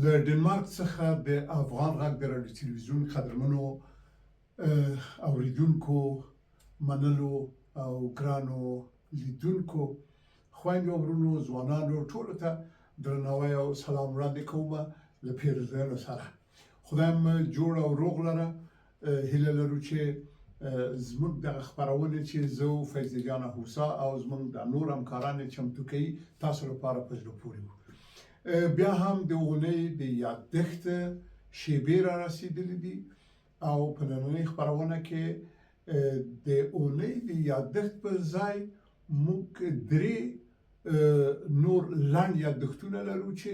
له ډنمارک څخه د افغان غږ د راډیو تلویزیون قدرمنو اوریدونکو، منلو او ګرانو لیدونکو، خویندو او ورونو، ځوانانو ټولو ته درناوی او سلام وړاندې کوم له پیرزوینو سره. خدای مو جوړ او روغ لره. هیله لرو چې زموږ دغه خپرونې چې زه او فیض جان هوسا او زموږ د نور همکاران یې چمتو کوي تاسو لپاره په زړه پورې وو. بیا هم د اونۍ د یاددښت شیبې را رسېدلې دي او په نننۍ خپرونه کې د اونۍ د یاددښت په ځای موږ درې نور لنډ یاددښتونه لرو چې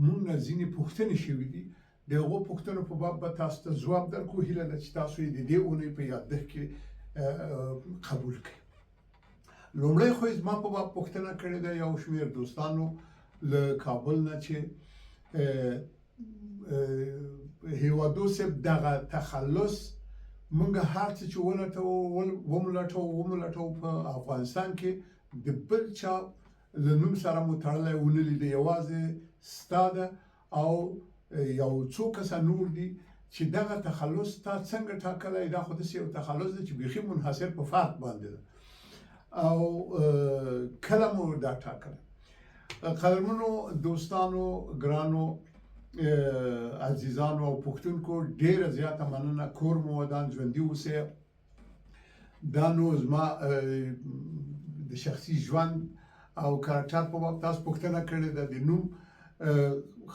موږ نه ځینې پوښتنې شوې دي. د هغو پوښتنو په باب به تاسو ته ځواب درکړو. هیله ده چې تاسو یې د دې اونۍ په یاددښت کې قبول کړئ. لومړی خو زما په باب پوښتنه کړې ده یو شمېر دوستانو له کابل نه چې هیوادو صاحب دغه تخلص مونږ هر څه چې ولټوو ومو لټوو په افغانستان کې د بل چا له نوم سره مو تړلی ونه لید، یوازې ستا ده او یو څو کسه نور دي چې دغه تخلص تا څنګه ټاکلی؟ دا خو داسې یو تخلص دی چې بیخي منحصر په فرد باندې ده او کله مو دا ټاکلی؟ قدرمنو دوستانو، ګرانو عزیزانو او پوښتونکو، ډیره زیاته مننه. کور مو ودان، ژوندي اوسئ. دا نو زما د شخصي ژوند او کرکټر په باب تاسو پوښتنه کړې ده. د نوم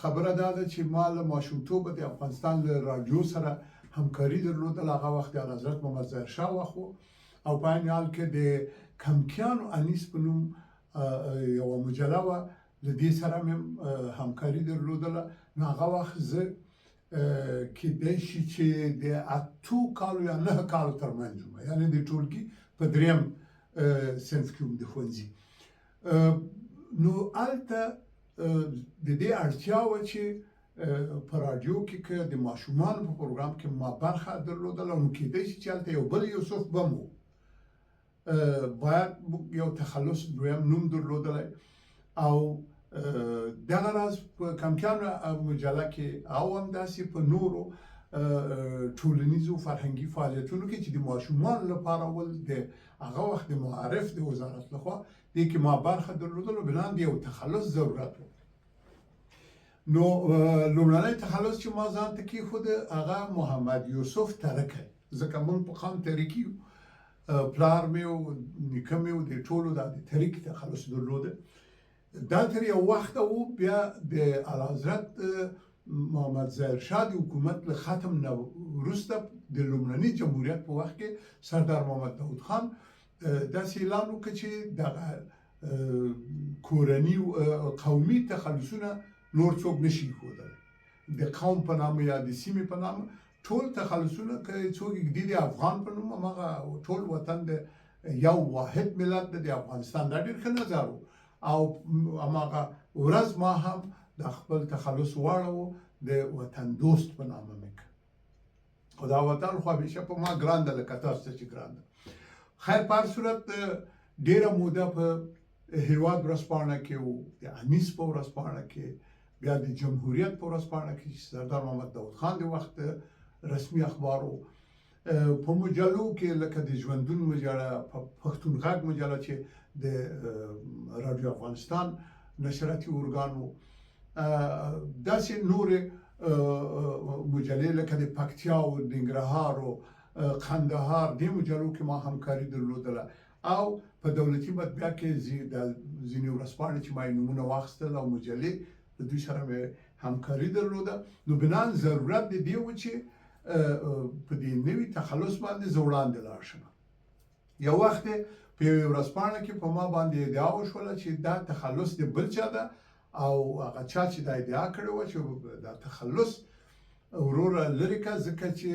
خبره دا ده چې ما له ماشومتوبه د افغانستان له راډیو سره همکاري درلودله. هغه وخت د اعلیحضرت محمد ظاهر شاه وخت و او په عین حال کې د کمکیانو انیس په نوم یوه مجله وه، له دې سره مې همکاري درلودله. نو هغه وخت زه کېدای شي چې د 8 کالو یا 9 کالو ترمنځ وم، یعنې د ټولګي په دریم صنف کې وم د ښوونځي. نو هلته د دې اړتیا وه چې په راډیو کې که د ماشومانو په پروګرام کې ما برخه درلودله، نو کېدای شي چې هلته یو بل یوسف به مو باید یو تخلص، دویم نوم درلودلی. او دغه راز په کمکیانو مجله کې او همداسې په نورو ټولنیزو فرهنګي فعالیتونو کې چې د ماشومانو لپاره ول د هغه وخت د معارف د وزارت لخوا، دې کې ما برخه درلودله. بناً د یو تخلص ضرورت و. نو لومړنی تخلص چې ما ځان ته کېښود هغه محمد یوسف ترکی، ځکه موږ په قام ترکي یو. پلار مې او نیکه مې او د ټولو دا د ترکي تخلص درلوده. دا تر یو وخته و. بیا د اعلیحضرت محمد ظاهر شاه د حکومت له ختم نه وروسته د لومړني جمهوریت په وخت کې سردار محمد داود خان داسې اعلان وکړ چې دغه کورني قومي تخلصونه نور څوک نشي ښودلی، د قوم په نامه یا د سیمې په نامه ټول تخلصونه که څوک ږدي د افغان په نوم، هماغه ټول وطن د یو واحد ملت د افغانستان. دا ډېر ښه نظر و او هماغه ورځ ما هم د خپل تخلص واړوو، د وطن دوست په نامه مې کړ. خو دا وطن خو همیشه په ما ګران ده لکه تاسو ته چې ګران ده. خیر، په هر صورت ډیره موده په هیواد ورځپاڼه کې و، د انیس په ورځپاڼه کې، بیا د جمهوریت په ورځپاڼه کې چې سردار محمد داود خان د وخت رسمي اخبار و، په مجلو کې لکه د ژوندون مجله، په پښتون غږ مجله چې د راډیو افغانستان نشراتي ارګان و، داسې نورې مجلې لکه د پکتیا او ننګرهار او قندهار، دې مجلو کې ما همکاري درلودله. او په دولتي مطبعه کې د ځینې ورځپاڼې چې ما یې نومونه واخیستل او مجلې، له دوی سره مې همکاري درلوده. نو بناً ضرورت د دې و چې په دې نوي تخلص باندې زه وړاندې لاړ شم. یو وخت په یوې ورځپاڼه کې په ما باندې ادعا وشوله چې دا تخلص د بل چا ده او هغه چا چې دا ادعا کړې وه چې دا تخلص وروره لرې که، ځکه چې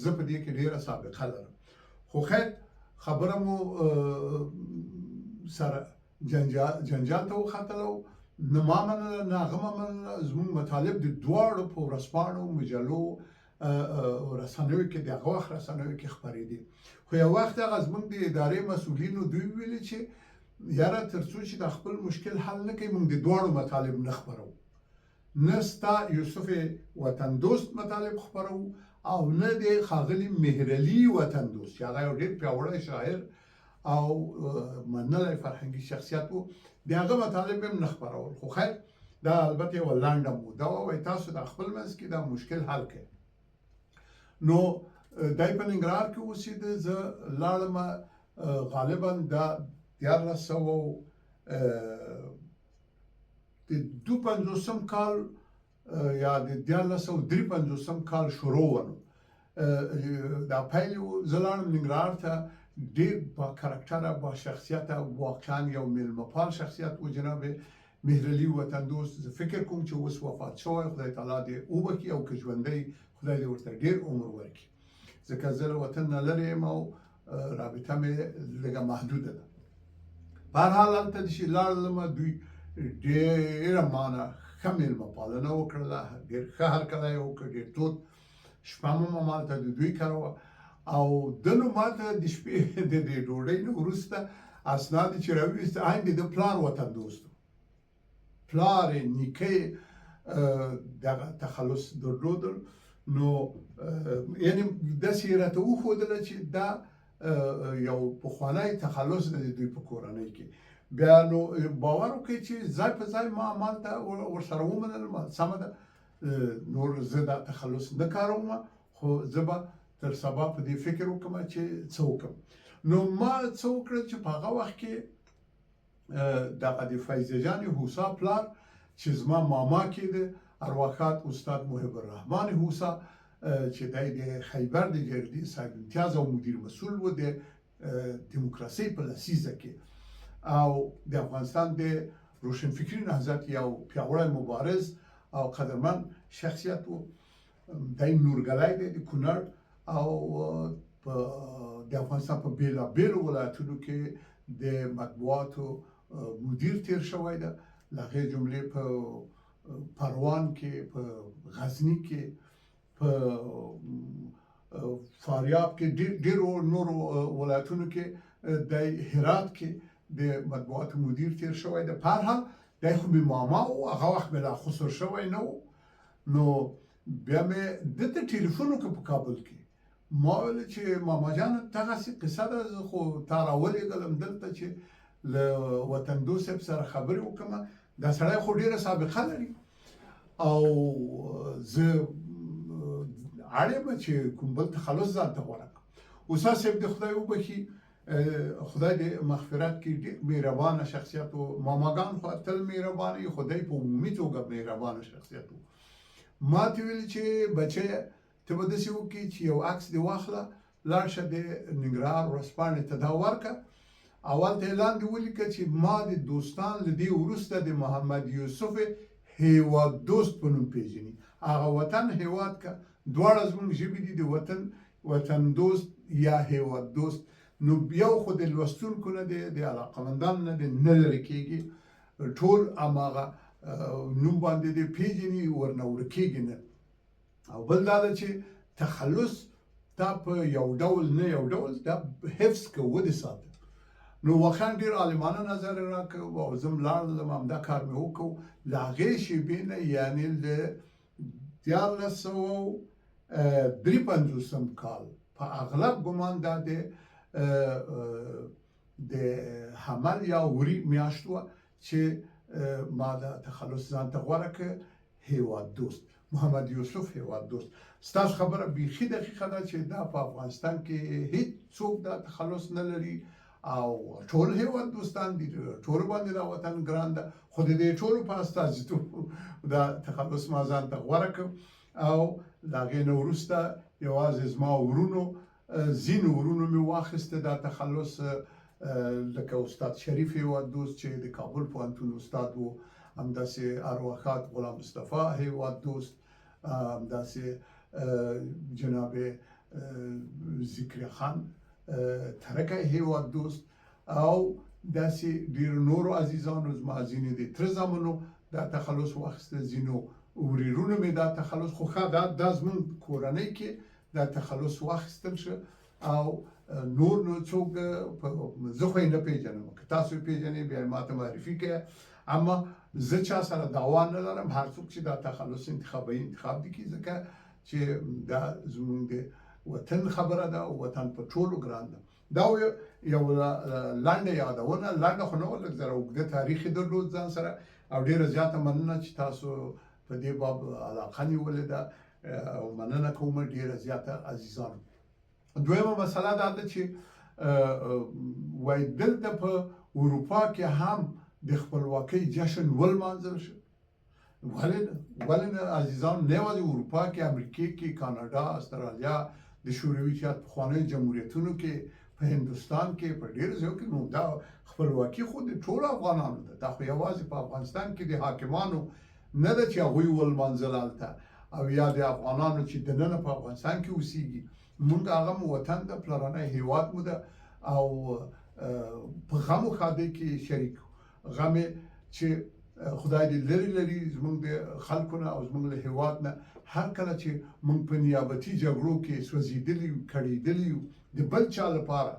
زه په دې کې ډېره سابقه لرم. خو خیر، خبره مو سره جنجال ته وختله، نه ما منله نه هغه ما منله. زموږ مطالب د دواړو په ورځپاڼو، مجلو، رسنیو کې، د هغه وخت رسنیو کې خپرېدې. خو یو وخت هغه زموږ د ادارې مسؤلینو دوی ویلي چې یاره، تر څو چې دا خپل مشکل حل نه کوي، موږ د دواړو مطالب نه خپروو. نه ستا یوسف وطن دوست مطالب خپروو او نه د ښاغلي مهرعلي وطن دوست چې هغه یو ډېر پیاوړی شاعر او منلی فرهنګي شخصیت و، د هغه مطالب هم نه خپرول. خو خیر، دا البته یوه لنډه موده وه، وایي تاسو دا خپل منځ کې دا مشکل حل کړئ. نو دی په ننګرهار کې اوسېده، زه لاړم، غالبا دا 1352 کال یا د 1353 کال شروع وه، نو دا پیل و. زه لاړم ننګرهار ته، ډېر با کرکټره، با شخصیته، واقعا یو میلمهپال شخصیت و جناب مهرعلي وطن دوست. زه فکر کوم چې اوس وفات شوی، خدای تعالی دې وبخښي او که ژوندی خدای دې ورته ډېر عمر ورکړي، ځکه زه له وطن نه لرې یم او رابطه مې لږه محدوده ده. په هر حال هلته چې لاړلم، دوی ډېره مانه ښه میلمه پالنه وکړله، ډېر ښه هرکلی یې وکړ، ډېر تود. شپه مو همالته د دوی کره وه او ده نو ماته د شپې د دې ډوډۍ نه وروسته اسناد چې راوویست، عین د ده پلار وطن دوست و، پلار یې، نیکه یې دغه تخلص درلودل. نو یعنی داسې یې راته وښودله چې دا یو پخوانی تخلص دی د دوی په کورنۍ کې. بیا نو باور وکړئ چې ځای په ځای ما همالته ورسره ومنل، ما سمه ده، نور زه دا تخلص نه کاروم، خو زه به تر سبا په دې فکر وکړم چې څه وکړم. نو ما څه وکړل چې په هغه وخت کې دغه د فیضه جان هوسا پلار چې زما ماما کېده، ارواښاد استاد محب الرحمن هوسا، چې دی د خیبر د جریدې صاحب امتیاز او مدیر مسؤل و د دیموکراسۍ په لسیزه کې، او د افغانستان د روشنفکري نهضت یو پیاوړی مبارز او قدرمن شخصیت و. دی نورګلی دی د کونړ، او په د افغانستان په بېلابېلو ولایتونو کې د مطبوعاتو مدیر تیر شوی ده، له هغې جملې په پروان کې، په غزني کې، په فاریاب کې، ډېرو نورو ولایتونو کې، د هرات کې د مطبوعاتو مدیر تیر شوی ده. په هر حال دی خو مې ماما و، هغه وخت مې لا خسر شوی نه و. نو بیا مې ده ته ټلیفون وکړ په کابل کې، ما ویل چې ماما جان دغسې قصه ده، زه خو تا راولېږلم دلته چې له وطن دوست صاحب سره خبرې وکړم، دا سړی خو ډېره سابقه لري او زه اړ یم چې کوم بل تخلص ځان ته غوره کړم. استاد صاحب دې خدای وبخښي، خدای دې مغفرت کړي، ډېر مهربانه شخصیت و. ماماګان خو تل مهربانه وي، خو دی په عمومي توګه مهربانه شخصیت و. ما ته ویل چې بچیه ته به داسې وکړې چې یو عکس دې واخله، لاړ شه د ننګرهار ورځپاڼې ته دا ورکړه او هلته یې لاندې ولیکه چې ما د دوستان له دې وروسته د محمد یوسف هیواد دوست په نوم پیژني. هغه وطن هیواد که دواړه زموږ ژبې دي، د وطن وطن دوست یا هیواد دوست، نو یو خو د لوستونکو نه دی، د علاقمندانو نه دی، نه لرې کېږي، ټول هماغه نوم باندې دی پیژني، ورنه ورکېږي نه. او بل دا ده چې تخلص تا په یو ډول نه یو ډول دا حفظ که ودې ساته. نو واقعا ډېر عالمانه نظر یې راکړ او زه هم لاړلم، همدا کار مې وکړ. له هغې شېبې نه یعنې له 1353 کال په اغلب ګمان دا دی د حمل یا وري میاشت وه چې ما دا تخلص ځان ته غوره کړ، هیواد دوست، محمد یوسف هیواد دوست. ستاسو خبره بیخي دقیقه ده چې دا په افغانستان کې هیڅ څوک دا تخلص نه لري او ټول هیواد دوستان دي، ټولو باندې دا وطن ګران ده، خو د دې ټولو په استازیتوب دا تخلص ما ځان ته غوره کړ. او له هغې نه وروسته یوازې زما ورونو، ځینو ورونو مې واخیسته دا تخلص، لکه استاد شریف هیواد دوست چې د کابل پوهنتون استاد و، همداسې ارواښاد غلام مصطفی هیواد دوست، همداسې جناب ذکر خان ترکی هیواد دوست، او داسې ډېرو نورو عزیزانو، زما ځینې د تره زامنو دا تخلص واخیسته، ځینو وریرونو مې دا تخلص، خو ښه دا زموږ کورنۍ کې دا تخلص واخیستل شو. او نور نو څوک زه خو یې نه پېژنم، که تاسو یې پېژنئ بیا یې ماته معرفي کړئ. اما زه چا سره دعوا نه لرم، هر څوک چې دا تخلص انتخابوي انتخاب دي کړي، ځکه چې دا زمونږ د وطن خبره ده او وطن په ټولو ګران ده. دا یو لنډه یادونه، لنډه خو نه وه، لږ ذره اوږده تاریخ یې درلود ځان سره. او ډېره زیاته مننه چې تاسو په دې باب علاقه نیولې ده او مننه کوم ډېره زیاته عزیزانو. دویمه مسله دا ده چې وای دلته په اروپا کې هم د خپلواکۍ جشن ولمانځل شو. ولې نه، ولې نه عزیزان، نه یوازې اروپا کې، امریکې کې، کاناډا، استرالیا، د شوروي اتحاد پخوانیو جمهوریتونو کې، په هندوستان کې، په ډېرو ځایو کې. نو دا خپلواکي خو د ټولو افغانانو ده، دا خو یوازې په افغانستان کې د حاکمانو نه ده چې هغوی ولمانځل هلته، او یا د افغانانو چې دننه په افغانستان کې اوسیږي. مونږ هغه مو وطن ده، پلرنی هیواد مو ده او په غم او ښادۍ کې شریک. غم چې خدای دې لري لري زمونږ د خلکو نه او زمونږ له هیواد نه. هر کله چې مونږ په نیابتي جګړو کې سوځېدلي یو، کړېدلي یو، د بل چا لپاره،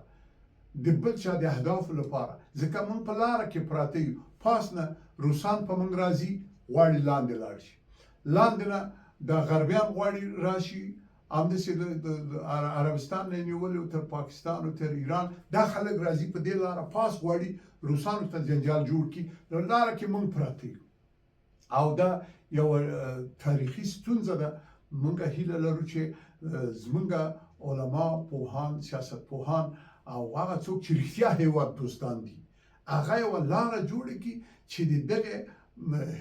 د بل چا د اهدافو لپاره، ځکه مونږ په لاره کې پراته یو، پاس نه روسان په مونږ راځي، غواړي لاندې لاړ شي، لاندې نه دا غربیان غواړي راشي، همداسې د عربستان نه نیولې او تر پاکستان او تر ایران دا خلک راځي په دې لاره، پاس غواړي روسانو ته جنجال جوړ کړي، نو لاره کې مونږ پراته یو او دا یو تاریخي ستونزه ده. مونږ هیله لرو چې زمونږ علما، پوهان، سیاست پوهان او هغه څوک چې رښتیا هیواد دوستان دي، هغه یوه لاره جوړه کړي چې د دغه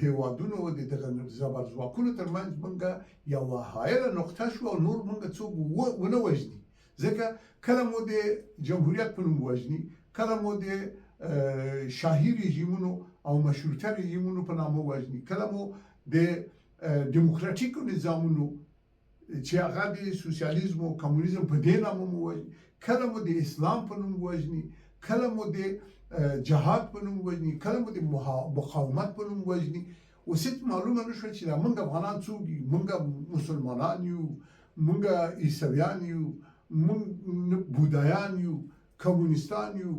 هیوادونو د دغه زبرځواکونو ترمنځ مونږ یوه حایله نقطه شو او نور مونږ څوک ونه وژني. ځکه کله مو د جمهوریت په نوم وژني، کله مو د شاهي رژیمونو او مشروطه رژیمونو په نامه وژني، کله مو د دیموکراتیکو نظامونو چې هغه د سوسیالیزم او کمونیزم په دې نامه مو وژني، کله مو د اسلام په نوم وژني، کله مو د جهاد په نوم وژني، کله مو د مقاومت په نوم وژني. اوس هېڅ معلومه نه شوه چې دا موږ افغانان څوک یو؟ موږ مسلمانان یو، موږ عیسویان یو، موږ بودایان یو، کمونستان یو،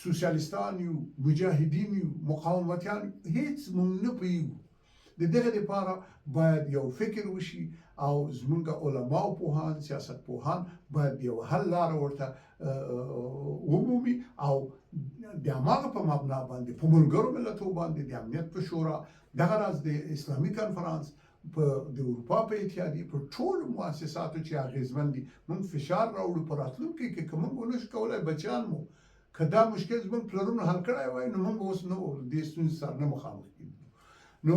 سوسیالیستان یو، مجاهدین یو، مقاومتیان یو، هېڅ موږ نه پوهېږو. د دغه لپاره باید یو فکر وشي او زمونږ علما او پوهان، سیاست پوهان باید یو حل لاره ورته ومومي او د هماغه په مبنا باندې په ملګرو ملتو باندې، د امنیت په شورا، دغه راز د اسلامي کنفرانس، په د اروپا په اتحادیې، په ټولو مؤسساتو چې اغیزمن دي موږ فشار راوړو. په راتلونکي کې که موږ ونه شو کولای، بچیان مو، که دا مشکل زموږ پلرونو حل کړی وای نو موږ اوس نو دې ستونزې سره نه مخامخ کېدو. نو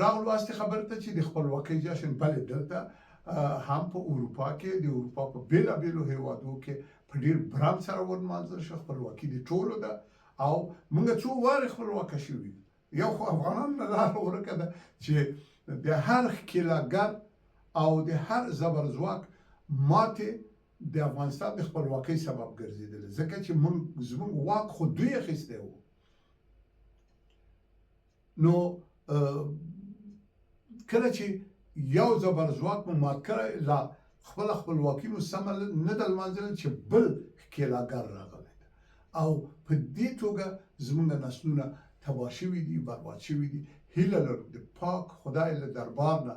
راغلو اصلي خبرې ته چې د خپلواکۍ جشن بلې دلته هم په اروپا کې، د اروپا په بېلابېلو هېوادو کې په ډېر برم سره ونمانځل شو. خپلواکي د ټولو ده او موږ څو وارې خپلواکه شوي. یو خو افغانانو نه لاره ورکه ده چې د هر ښکېلاکګر او د هر زبرځواک ماتې د افغانستان د خپلواکۍ سبب ګرځېدلې، ځکه چې موږ زموږ واک خو دوی اخیستی و. نو کله چې یو زبرځواک مو مات کړی، لا خپله خپلواکي مو سمه نه ده لمانځلې چې بل ښکېلاکګر راغلی ده او په دې توګه زموږ نسلونه تباه شوي دي، برباد شوي دي. هیله لرو د پاک خدای له دربار نه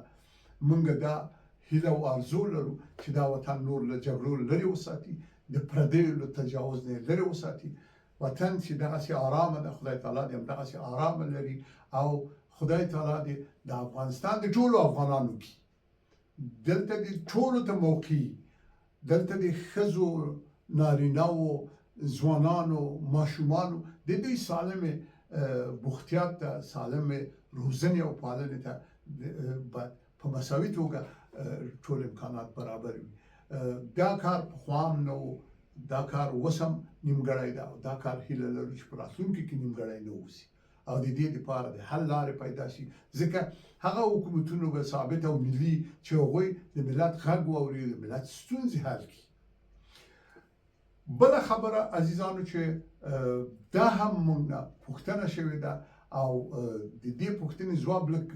موږ دا هیله او آرزو لرو چې دا وطن نور له جګړو لرې وساتي، د پردیو له تجاوز نه یې لرې وساتي. وطن چې دغسې آرامه ده، خدای تعالی دې همدغسې آرامه لري او خدای تعالی دې د افغانستان د ټولو افغانانو کړي. دلته دې ټولو ته موقع، دلته دې ښځو، نارینه وو، ځوانانو، ماشومانو د دوی سالمې بوختیات ته، سالمې روزنې او پالنې ته باید په مساوي توګه ټول امکانات برابر وي. دا کار پخوا هم نه و، دا کار اوس هم نیمګړی ده او دا کار هیله لرو چې په راتلونکي کې نیمګړی نه اوسي او د دې لپاره د حل لارې پیدا شي. ځکه هغه حکومتونو به ثابت او ملي چې هغوی د ملت غږ واوري، د ملت ستونزې حل کړي. بله خبره عزیزانو چې دا هم مونږ نه پوښتنه شوې ده او د دې پوښتنې ځواب لږ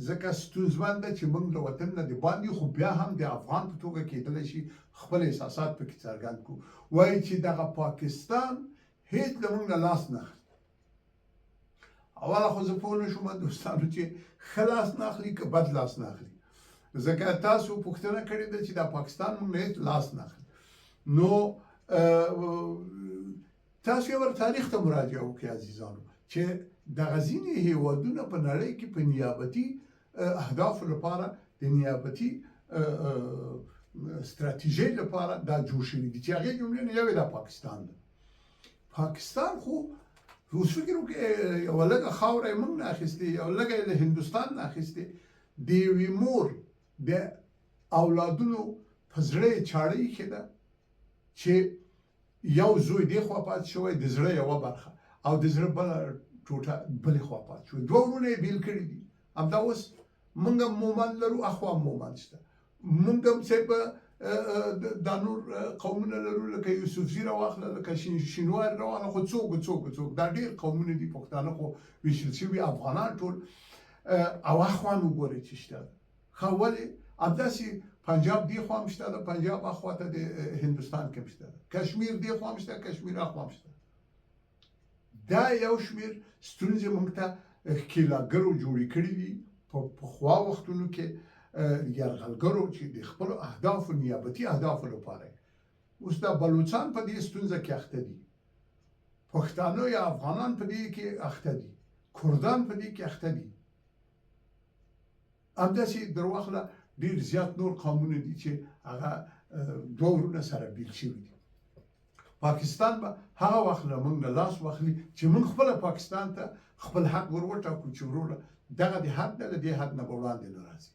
ځکه ستونزمن ده چې مونږ له وطن نه د باندې، خو بیا هم د افغان په توګه کېدلی شي خپل احساسات پکې څرګند کړو. وایي چې دغه پاکستان هیڅ له مونږ نه لاس نه اخلي. اوله خو زه پوه نه شوم دوستانو چې ښه لاس نه اخلي که بد لاس نه اخلي، ځکه تاسو پوښتنه کړې ده چې دا پاکستان موږ نه هېڅ لاس نه اخلي. نو تاسو یو تاریخ ته مراجعه وکړئ عزیزانو، چې دغه ځینې هیوادونه په نړۍ کې په نیابتي اهدافو لپاره، د نیابتي ستراتیژۍ لپاره دا جوړ شوي دي، چې هغې جملې نه یو دا پاکستان ده. پاکستان خو اوس فکر وکړئ، یوه لږه خاوره یې موږ نه اخیستې، یوه لږه یې له هندوستان نه اخیستې، د یوې مور د اولادونو په زړه یې چاړه ایښې ده چې یو زوی دې خوا پاتې شوی، د زړه یوه برخه، او د زړه بله ټوټه بلې خوا پاتې شوې، دوه وروڼه یې بېل کړي دي. همدا اوس موږ هم مومند لرو، اخوا هم مومند شته، موږ هم صاحب دا نور قومونه لرو، لکه یوسفزي راواخله، لکه شینواری راواخله، خو څوک څوک څوک دا ډېر قومونه دي. پښتانه خو ویشل شوي، افغانان ټول، او اخوا هم وګورئ چې شته. ښه ولې همداسې پنجاب دې خوا هم شته ده، پنجاب اخوا ته د هندوستان کې هم شته ده، کشمیر دې خوا هم شته، کشمیر اخوا هم شته. دا یو شمېر ستونزې موږ ته ښکېلاکګرو جوړې کړې دي په پخوا وختونو کې، یرغلګرو چې د خپلو اهدافو، نیابتي اهدافو لپاره. اوس دا بلوڅان په دې ستونزه کې اخته دي، پښتانه یا افغانان په دې کې اخته دي، کردان په دې کې اخته دي، همداسې درواخله ډېر زیات نور قومونه دي چې هغه دوه ورونه سره بیل شوي دي. پاکستان به هغه وخت له موږ نه لاس واخلي چې موږ خپله پاکستان ته خپل حق ور وټاکو چې وروره دغه د حد ده، له دې حد نه به وړاندې نه راځي.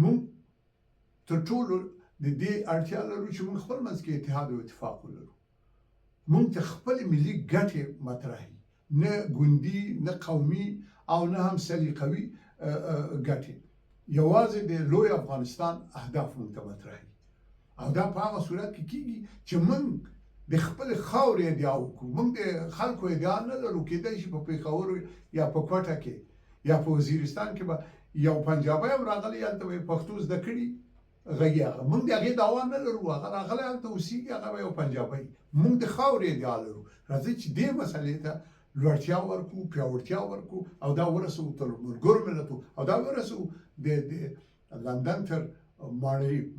موږ تر ټولو د دې اړتیا لرو چې موږ خپل منځ کې اتحاد او اتفاق ولرو. موږ ته خپلې ملي ګټې مطرح دي، نه ګوندي، نه قومي او نه هم سلیقوي ګټې، یوازې د لوی افغانستان اهداف موږ ته مطرح دي. او دا په هغه صورت کې کیږي چې موږ د خپل خاورې ادعا وکړو. موږ د خلکو ادعا نه لرو. کېدای شي په پېښور یا په کوټه کې یا په وزیرستان کې به یو پنجابی هم راغلی، هلته به یې پښتو زده کړي غږي، هغه موږ د هغې دعوا نه لرو، هغه راغلی هلته اوسېږي، هغه به یو پنجابی. موږ د خاورې ادعا لرو. راځئ چې دې مسئلې ته لوړتیا ورکړو، پیاوړتیا ورکړو، او دا ورسوو تر ملګرو ملتو، او دا ورسوو د لندن تر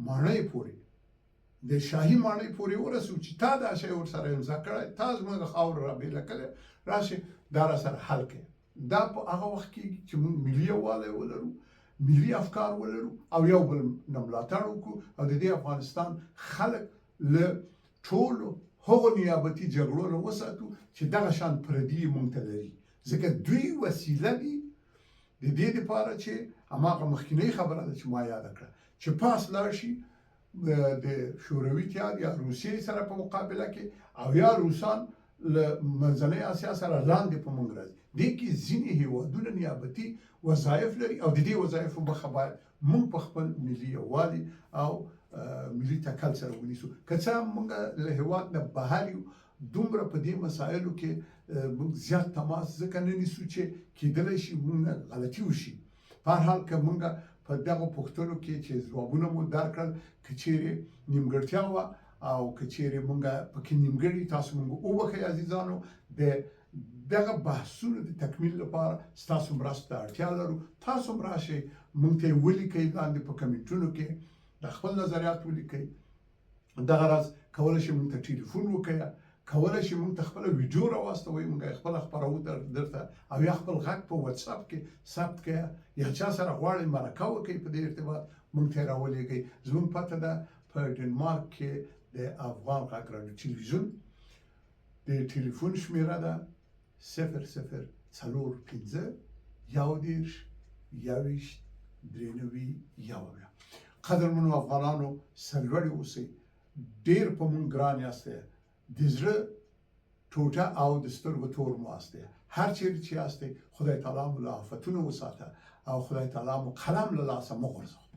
ماڼۍ پورې، د شاهي ماڼۍ پورې ورسو چې تا دا شی ورسره امضا کړی، تا زموږ خاوره را بېله کړې، راشې دا را سره حل کړې. دا په هغه وخت کېږي چې موږ ملي یووالی ولرو، ملي افکار ولرو او یو بل نه ملاتړ وکړو، او د دې افغانستان خلک له ټولو هغو نیابتي جګړو نه وساتو چې دغه شان پردي موږ ته لري، ځکه دوی وسیله دي د دې لپاره چې هماغه مخکینۍ خبره ده چې ما یاده کړه، چې پاس لاړ شي د شوروي اتحاد یا روسیې سره په مقابله کې، او یا روسان له منځنۍ اسیا سره لاندې په موږ راځي. دې کې ځینې هیوادونه نیابتي وظایف لري، او د دې وظایفو مخه باید موږ په خپل ملي یووالي او ملي تکل سره ونیسو. که څه هم موږ له هیواد نه بهر یو، دومره په دې مسایلو کې موږ زیات تماس ځکه نه نیسو چې کېدلی شي موږ نه غلطي وشي. په هر حال که موږ په دغو پوښتنو کې چې ځوابونه مو درکړل که چیرې نیمګړتیا وه او که چیرې موږ پکې نیمګړي، تاسو موږ وبخښئ عزیزانو. د دغه بحثونو د تکمیل لپاره ستاسو مرستو ته اړتیا لرو. تاسو هم راشئ موږ ته یې ولیکئ لاندې په کمنټونو کې د خپل نظریات ولیکئ. دغه راز کولی شئ موږ ته ټلیفون وکړئ، کولی شئ موږ ته خپله ویډیو راواستوئ، موږ یې خپله خپروو درته، او یا خپل غږ په واتساپ کې ثبت کړئ، یا چا سره غواړئ مرکه وکړئ په دې ارتباط موږ ته یې راولېږئ. زموږ پته ده په ډنمارک کې د افغان غږ راډیو ټلویزیون، د ټلیفون شمېره ده 0 0 4 5 31 21 93 71. قدرمنو افغانانو سرلوړي اوسئ، ډېر په مونږ ګران یاستئ، د زړه ټوټه او د سترګو تور مو یاستئ. هر چیرې چې یاستئ خدای تعالی مو له آفتونو وساته او خدای تعالی مو قلم له لاسه مه غورځوه.